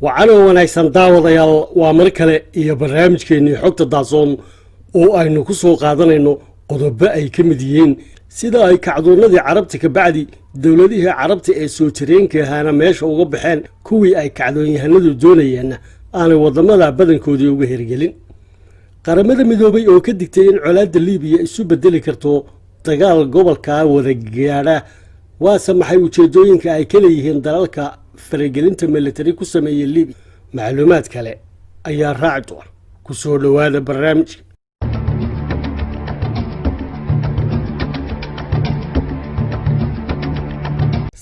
Wacanoo wanaagsan, daawadayaal. Waa mar kale iyo barnaamijkeennii Xogta Daahsoon oo aynu ku soo qaadanayno qodobo ay ka mid yihiin sida ay kacdoonnadii Carabta ka bacdi dowladihii Carabta ee soo jireenka ahaana meesha uga baxeen, kuwii ay kacdoonyahanadu doonayeenna aanay waddamada badankoodii uga hirgelin. Qaramada Midoobay oo ka digtay in colaadda Liibiya isu bedeli karto dagaal gobolkaa wada gaadha. Waase maxay ujeedooyinka ay ka leeyihiin dalalka faragelinta militari ku sameeyey Libiya? Macluumaad kale ayaa raaci doona. Ku soo dhowaada barnaamijka.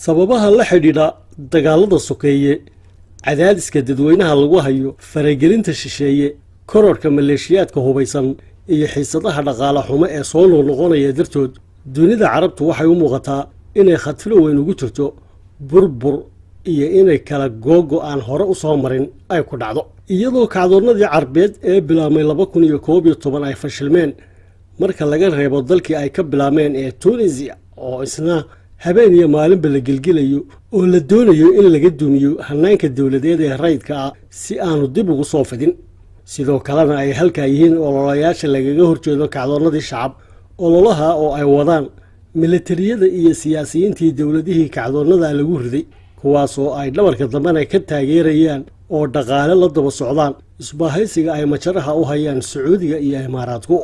Sababaha la xidhiidha dagaalada sokeeye, cadaadiska dadweynaha lagu hayo, faragelinta shisheeye, kororka maleeshiyaadka hubaysan iyo xiisadaha dhaqaale xumo ee soo noqnoqonaya dartood, dunida Carabtu waxay u muuqataa inay khatiro weyn ugu jirto burbur iyo inay kala googo aan hore u soo marin ay ku dhacdo. Iyadoo kacdoonnadii Carbeed ee bilaabmay 2011 ay fashilmeen, marka laga reebo dalkii ay ka bilaabmeen ee Tunisiya oo isna habeen iyo maalinba la gelgelayo oo la doonayo in laga dumiyo hanaanka dowladeed ee rayidka ah si aanu dib ugu soo fidin, sidoo kalena ay halkaa yihiin ololayaasha lagaga horjeedo kacdoonnadii shacab, ololaha oo ay wadaan milatariyada iyo siyaasiyiintii dowladihii kacdoonnada lagu riday, kuwaasoo ay dhabarka dambena ka taageerayaan oo dhaqaale la daba socdaan isbaahaysiga ay majaraha u hayaan Sacuudiga iyo Imaaraadku.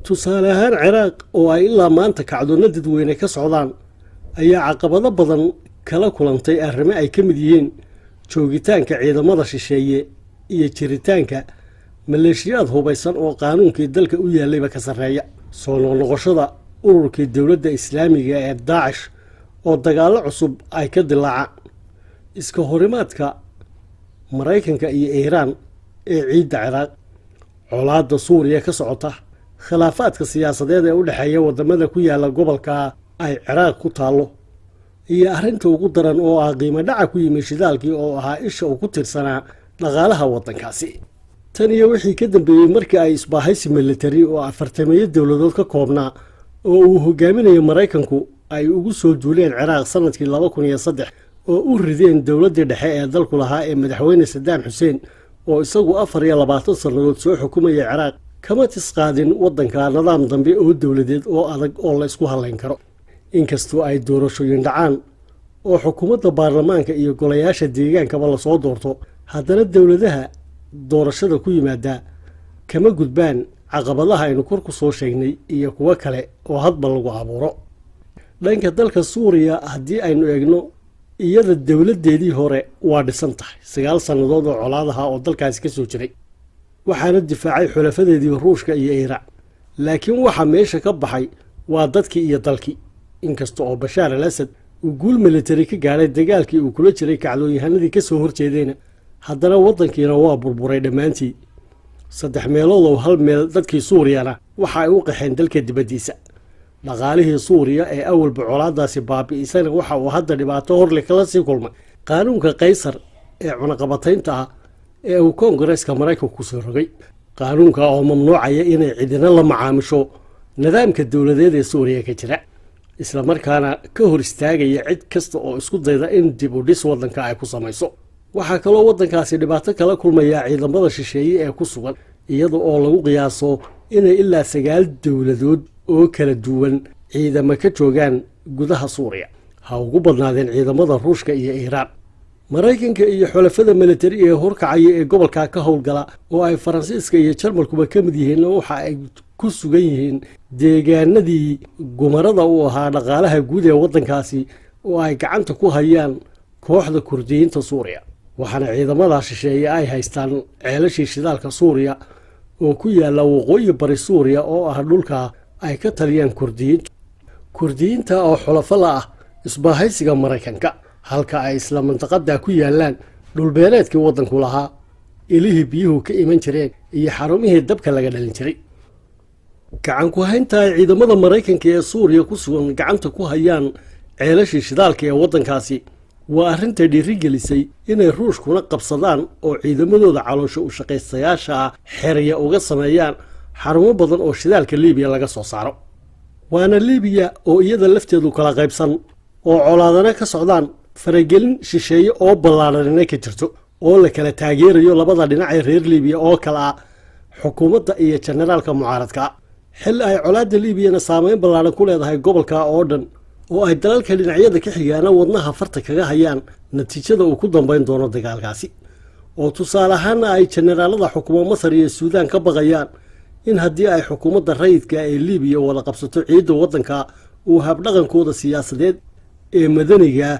Tusaale ahaan, Ciraaq oo ay ilaa maanta kacdoonno dadweyne ka socdaan ayaa caqabado badan kala kulantay arrimo ay ka mid yihiin joogitaanka ciidamada shisheeye iyo jiritaanka maleeshiyaad hubaysan oo qaanuunkii dalka u yaallayba ka sarreeya, soo noqnoqoshada ururkii Dowladda Islaamiga ee Daacish oo dagaallo cusub ay ka dilaacaan, iska horimaadka Maraykanka iyo Iiraan ee ciidda Ciraaq, colaadda Suuriya ka socota, khilaafaadka siyaasadeed ee u dhexeeya waddamada ku yaalla gobolka ay Ciraaq ku taallo, iyo arrinta ugu daran oo ah qiimo dhaca ku yimi shidaalkii oo ahaa isha uu ku tiirsanaa dhaqaalaha waddankaasi. Tan iyo wixii ka dambeeyey markii ay isbaahaysi militari oo afartameeyo dowladood ka koobnaa oo uu hogaaminayo Maraykanku ay ugu soo duuleen Ciraaq sanadkii 2003 oo u rideen dowladdii dhexe ee dalku lahaa ee madaxweyne Sadaam Xuseen oo isagu 24 sannadood soo xukumaya Ciraaq, kama tisqaadin waddanka nidaam dambe oo dowladeed oo adag oo la isku hallayn karo. Inkastoo ay doorashooyin dhacaan oo xukuumadda, baarlamaanka iyo golayaasha deegaankaba lasoo doorto, haddana dowladaha doorashada ku yimaada kama gudbaan caqabadaha aynu kor ku soo sheegnay iyo kuwo kale oo hadba lagu abuuro. Dhanka dalka Suuriya haddii aynu eegno, iyada dowladdeedii hore waa dhisan tahay 9 sannadood oo colaadaha oo dalkaasi ka soo jiray, waxaana difaacay xulafadeedii Ruushka iyo Iiraan, laakiin waxa meesha ka baxay waa dadkii iyo dalkii. Inkasta oo Bashaar al Asad uu guul militari ka gaadhay dagaalkii uu kula jiray kacdoonyahanadii ka soo horjeedayna, haddana waddankiina waa burburay dhammaantii. Saddex meelood oo hal meel dadkii Suuriyana waxa ay u qaxeen dalka dibaddiisa. Dhaqaalihii Suuriya ee awalba colaadaasi baabi'isana waxa uu hadda dhibaato horle kala sii kulmay qaanuunka Kaysar ee cunaqabataynta ah ee uu Koongareeska Maraykanku kusoo rogay, qaanuunka oo mamnuucaya inay cidina la macaamisho nidaamka dowladeed ee Suuriya ka jira, islamarkaana ka hor istaagaya cid kasta oo isku dayda in dib u dhis waddanka ay ku samayso. Waxaa kaloo waddankaasi dhibaato kala kulmayaa ciidamada shisheeye ee ku sugan, iyada oo lagu qiyaaso inay ilaa sagaal dowladood oo kala duwan ciidamo ka joogaan gudaha Suuriya, ha ugu badnaadeen ciidamada Ruushka iyo Iiraan. Maraykanka iyo xulafada militari ee horkacaya ee gobolka ka howlgala oo ay Faransiiska iyo Jarmalkuba ka mid yihiinna waxa ay ku sugan yihiin deegaanadii gumarada u ahaa dhaqaalaha guud ee waddankaasi oo ay gacanta ku hayaan kooxda Kurdiyiinta Suuriya. Waxaana ciidamada shisheeye ay haystaan ceelashii shidaalka Suuriya oo ku yaalla waqooyi bari Suuriya oo ah dhulka ay ka taliyaan Kurdiyiintu, Kurdiyiinta oo xulafo la ah isbaahaysiga Maraykanka, halka ay isla mandaqada ku yaalaan dhulbeereedkii waddanku lahaa, ilihii biyuhu ka iman jireen iyo xarumihii dabka laga dhalin jiray. Gacan ku haynta ay ciidamada Maraykanka ee Suuriya ku sugan gacanta ku hayaan ceelashii shidaalka ee waddankaasi waa arrinta dhiirigelisay inay Ruushkuna qabsadaan oo ciidamadooda caloosha u shaqaystayaasha ah xerya uga sameeyaan xarumo badan oo shidaalka Liibiya laga soo saaro. Waana Liibiya oo iyada lafteedu kala qaybsan oo colaadana ka socdaan. Faragelin shisheeye oo ballaadhanina ka jirto, oo la kala taageerayo labada dhinac ee reer Liibiya oo kale ah xukuumadda iyo jenaraalka mucaaradka ah, xilli ay colaadda Liibiyana saameyn ballaadhan ku leedahay gobolka oo dhan, oo ay dalalka dhinacyada ka xigaana wadnaha farta kaga hayaan natiijada uu ku dambayn doono dagaalkaasi, oo tusaale ahaana ay jenaraalada xukuma Masar iyo Suudaan ka baqayaan in haddii ay xukuumadda rayidka ee Liibiya wada qabsato ciidda waddanka, uu habdhaqankooda siyaasadeed ee madaniga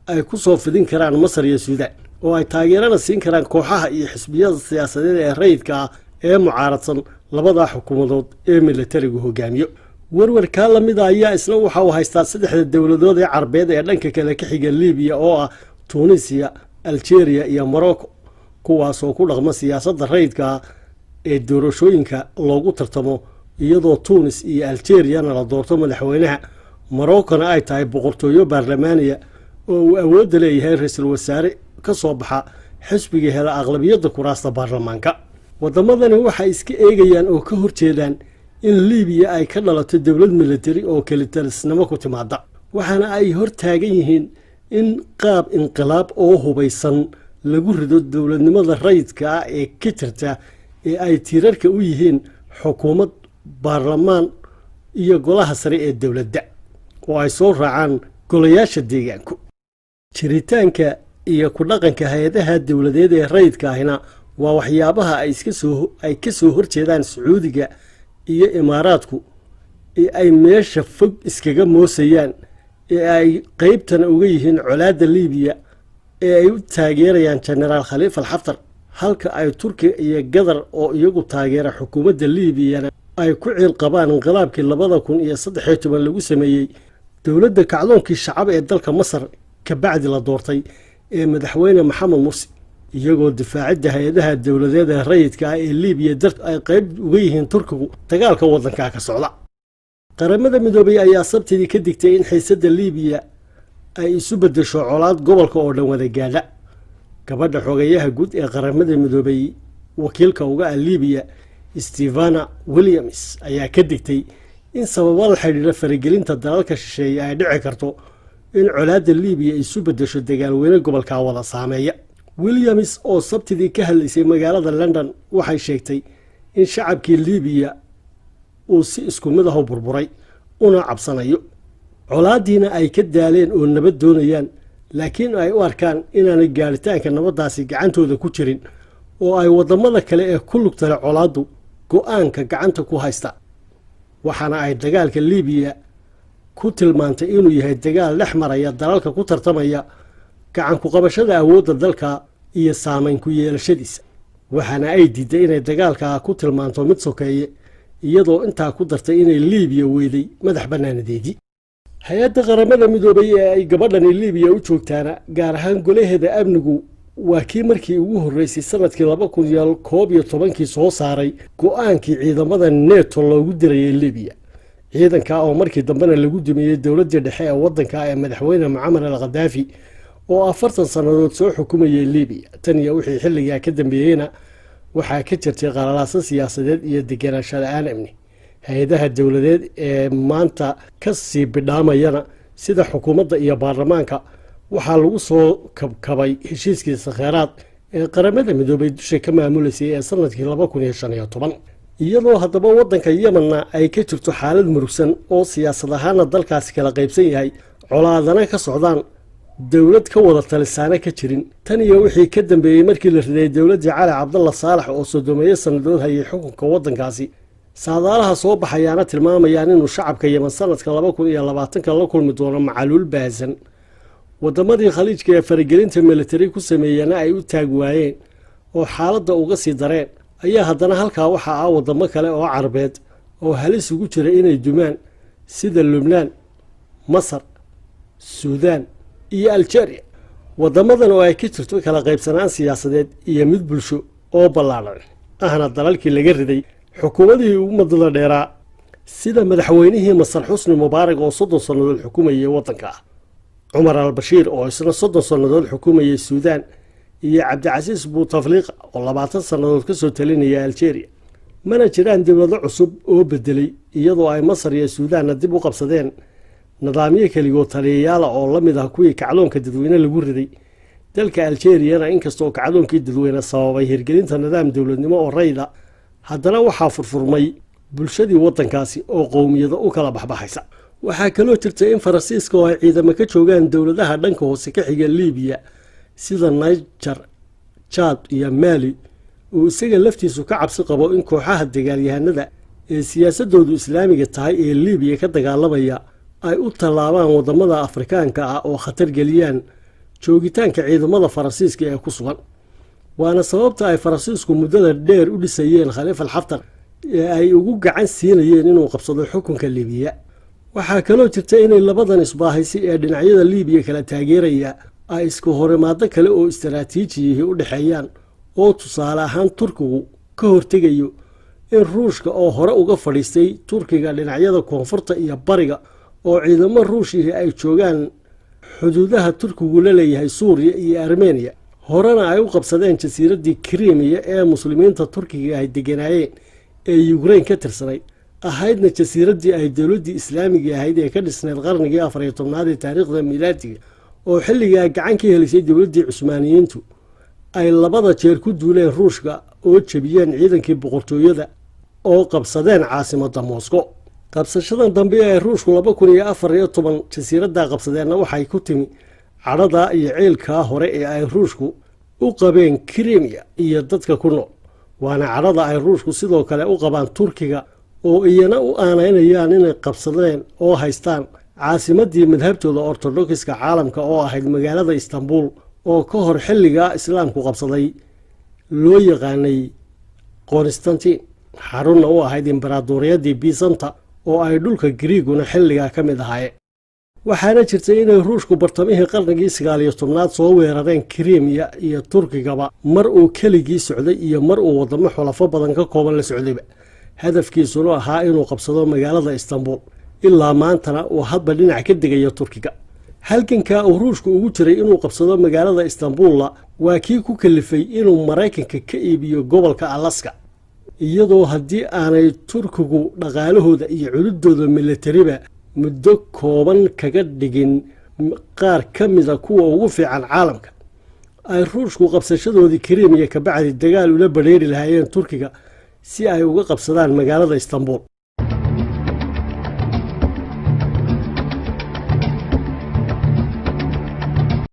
ay ku soo fidin karaan Masar iyo Suudaan, oo ay taageerana siin karaan kooxaha iyo xisbiyada siyaasadeed ee rayidka ah ee mucaaradsan labada xukuumadood ee militarigu hogaamiyo. Werwarkaa lamida ayaa isna waxa uu haystaa saddexda dowladood ee Carbeed ee dhanka kale ka xiga Liibiya, oo ah Tunisiya, Algeria iyo Morocco, kuwaasoo ku dhaqma siyaasadda rayidka ah ee doorashooyinka loogu tartamo, iyadoo Tunis iyo Algeriyana la doorto madaxweynaha, Moroccona ay tahay boqortooyo baarlamaaniya oo uu awoodda leeyahay ra-iisul wasaare ka soo baxa xisbiga hela aqlabiyadda kuraasta baarlamaanka. Waddamadani waxay iska eegayaan oo ka horjeedaan in Liibiya ay ka dhalato dowlad militari oo kelitalisnimo ku timaada, waxaana ay hor taagan yihiin in qaab inqilaab oo hubaysan lagu rido dowladnimada rayidka ah ee ka jirta, ee ay tiirarka u yihiin xukuumad, baarlamaan iyo golaha sare ee dowladda, oo ay soo raacaan golayaasha deegaanku. Jiritaanka iyo ku dhaqanka hay-adaha dowladeed ee rayidka ahina waa waxyaabaha ay ka soo horjeedaan Sacuudiga iyo Imaaraadku, ee ay meesha fog iskaga moosayaan, ee ay qeybtana uga yihiin colaadda Liibiya, ee ay u taageerayaan Jenaraal Khaliifa Alxaftar, halka ay Turkiga iyo Gadar oo iyagu taageera xukuumadda Liibiyana ay ku ciil qabaan inqilaabkii 2013 lagu sameeyey dowladda kacdoonkii shacab ee dalka Masar kabacdi la doortay ee madaxweyne Maxamed Mursi, iyagoo difaacidda hay-adaha dowladeed ee rayidka ah ee Liibiya dar ay qayb uga yihiin Turkigu dagaalka waddankaa ka socda. Qaramada Midoobay ayaa Sabtidii ka digtay in xiisadda Liibiya ay isu beddesho colaad gobolka oo dhan wada gaadha. Gabadha xogayaha guud ee Qaramada Midoobay wakiilka uga ah Liibiya, Stefania Williams, ayaa ka digtay in sababo la xidhiidha faragelinta dalalka shisheeye ay dhici karto in colaadda Liibiya isu beddesho dagaalweyne gobolka wada saameeya. Williams oo Sabtidii ka hadlaysay magaalada London waxay sheegtay in shacabkii Liibiya uu si isku mid ah u burburay una cabsanayo, colaaddiina ay ka daaleen oo nabad doonayaan, laakiin ay u arkaan inaanay gaaritaanka nabaddaasi gacantooda ku jirin, oo ay waddamada kale ee ku lugtale colaaddu go-aanka gacanta ku haysta. Waxaana ay dagaalka Liibiya ku tilmaantay inuu yahay dagaal dhex maraya dalalka ku tartamaya gacan ku qabashada awoodda dalka iyo saamayn ku yeelashadiisa. Waxaana ay diiday inay dagaalkaa ku tilmaanto mid sokeeye, iyadoo intaa ku dartay inay Liibiya weyday madax bannaanadeedii. Hay-adda Qaramada Midoobay ee ay gabadhani Liibiya u joogtaana, gaar ahaan golaheeda amnigu, waa kii markii ugu horreysay sanadkii 2011-kii soo saaray go-aankii ciidamada NATO loogu dirayay Libiya, ciidanka oo markii dambena lagu dumiyey dowladdii dhexe ee waddanka ee madaxweyne Mucamar al Khadaafi oo 40 sannadood soo xukumayay Libiya. Tan iyo wixii xilligaa ka dambeeyeyna waxaa ka jirtay qalalaaso siyaasadeed iyo deganaansho la-aan amni. Hay-adaha dowladeed ee maanta ka sii bidhaamayana, sida xukuumadda iyo baarlamaanka, waxaa lagu soo kabkabay heshiiskii Sakheeraad ee Qaramada Midoobay dusha ka maamuleysay ee sanadkii 2015. Iyadoo haddaba waddanka Yemenna ay ka jirto xaalad murugsan oo siyaasad ahaana dalkaasi kala qaybsan yahay, colaadana ka socdaan, dowlad ka wada talisaana ka jirin tan iyo wixii ka dambeeyey markii la riday dowladdii Cali Cabdalla Saalax oo 30-meeyo sannadood hayay xukunka waddankaasi, saadaalaha soo baxayaana tilmaamayaan inuu shacabka Yemen sanadka 2020-ka la kulmi doono macaluul baahsan, waddamadii Khaliijka ee faragelinta militari ku sameeyana ay u taag waayeen oo xaaladda uga sii dareen, ayaa haddana halkaa waxaa ah waddamo kale oo Carbeed oo halis ugu jira inay dumaan, sida Lubnaan, Masar, Suudaan iyo Aljeeriya. Waddamadan oo ay ka jirto kala qaybsanaan siyaasadeed iyo mid bulsho oo ballaadhan, ahna dalalkii laga riday xukuumadihii ugu muddada dheeraa, sida madaxweynihii Masar Xusni Mubaarak oo 30 sannadood xukumayay waddanka ah, Cumar al Bashiir oo isna 30 sannadood xukumayay Suudaan, iyo Cabdicasiis Buutafliiqa oo 20 sannadood ka soo talinaya Aljeeriya, mana jiraan dowlado cusub oo bedelay, iyadoo ay Masar iyo Suudaanna dib u qabsadeen Nidaamyo keligood taliyayaala oo la mid ah kuwii kacdoonka dadweyne lagu riday dalka Aljeriyana, inkastoo kacdoonkii dadweyne sababay hirgelinta nidaam dowladnimo oo rayda, haddana waxaa furfurmay bulshadii waddankaasi oo qowmiyado u kala baxbaxaysa. Waxaa kaloo jirta in Faransiiska oo ay ciidamo ka joogaan dowladaha dhanka hoose ka xiga Liibiya, sida Niger, Jaad iyo Maali, uu isaga laftiisu ka cabsi qabo in kooxaha dagaalyahanada ee siyaasadoodu Islaamiga tahay ee Liibiya ka dagaalamaya ay u tallaabaan waddamada Afrikaanka ah oo khatar geliyaan joogitaanka ciidamada Faransiiska ee ku sugan. Waana sababta ay Faransiisku muddada dheer u dhisayeen Khaliif al Xaftar ee ay ugu gacan siinayeen inuu qabsado xukunka Liibiya. Waxaa kaloo jirta inay labadan isbaahaysi ee dhinacyada Liibiya kala taageeraya ay isku horimaado kale oo istaraatiijiyihii u dhexeeyaan, oo tusaale ahaan Turkigu ka hortegayo in Ruushka oo hore uga fadhiistay Turkiga dhinacyada koonfurta iyo bariga, oo ciidamo Ruushihii ay joogaan xuduudaha Turkigu la leeyahay Suuriya iyo Armeniya, horena ay u qabsadeen jasiiraddii Krimiya ee Muslimiinta Turkiga ay deganaayeen ee Yukrain ka tirsanayd, ahaydna jasiiraddii ay dowladdii Islaamiga ahayd ee ka dhisnayd qarnigii 14aad ee taariikhda miilaadiga, oo xilligaa gacan ka helisay dowladdii Cusmaaniyiintu, ay labada jeer ku duuleen Ruushka oo jebiyeen ciidankii boqortooyada oo qabsadeen caasimadda Moscow. Qabsashadan dambe ee Ruushku 2014 jasiiraddaa qabsadeenna waxay ku timi cadhadaa iyo ciilkaa hore ee ay Ruushku u qabeen Krimiya iyo dadka ku nool. Waana cadhada ay Ruushku sidoo kale u qabaan Turkiga, oo iyana u aanaynayaan inay qabsadeen oo haystaan caasimaddii madhabtooda Ortodokiska caalamka oo ahayd magaalada Istanbul, oo ka hor xilligaa Islaamku qabsaday loo yaqaanay Constantin, xarunna u ahayd imbaraadoriyadii Bisanta oo ay dhulka Griiguna xilligaa ka mid ahaayeen. Waxaana jirtay inay Ruushku bartamihii qarnigii 19aad soo weerareen Krimiya iyo Turkigaba, mar uu keligii socday iyo mar uu waddamo xulafo badan ka kooban la socdayba, hadafkiisuna ahaa inuu qabsado magaalada Istanbul. Ilaa maantana uu hadba dhinac ka degayo Turkiga. Halganka uu Ruushku ugu jiray inuu qabsado magaalada Istanbulla waa kii ku kalifay inuu Maraykanka ka iibiyo gobolka Alaska, iyadoo haddii aanay Turkigu dhaqaalahooda iyo cududooda milatariba muddo kooban kaga dhigin qaar ka mida kuwa ugu fiican caalamka, ay Ruushku qabsashadoodii Krimiya kabacdi dagaal ula badheeri lahaayeen Turkiga si ay uga qabsadaan magaalada Istanbul.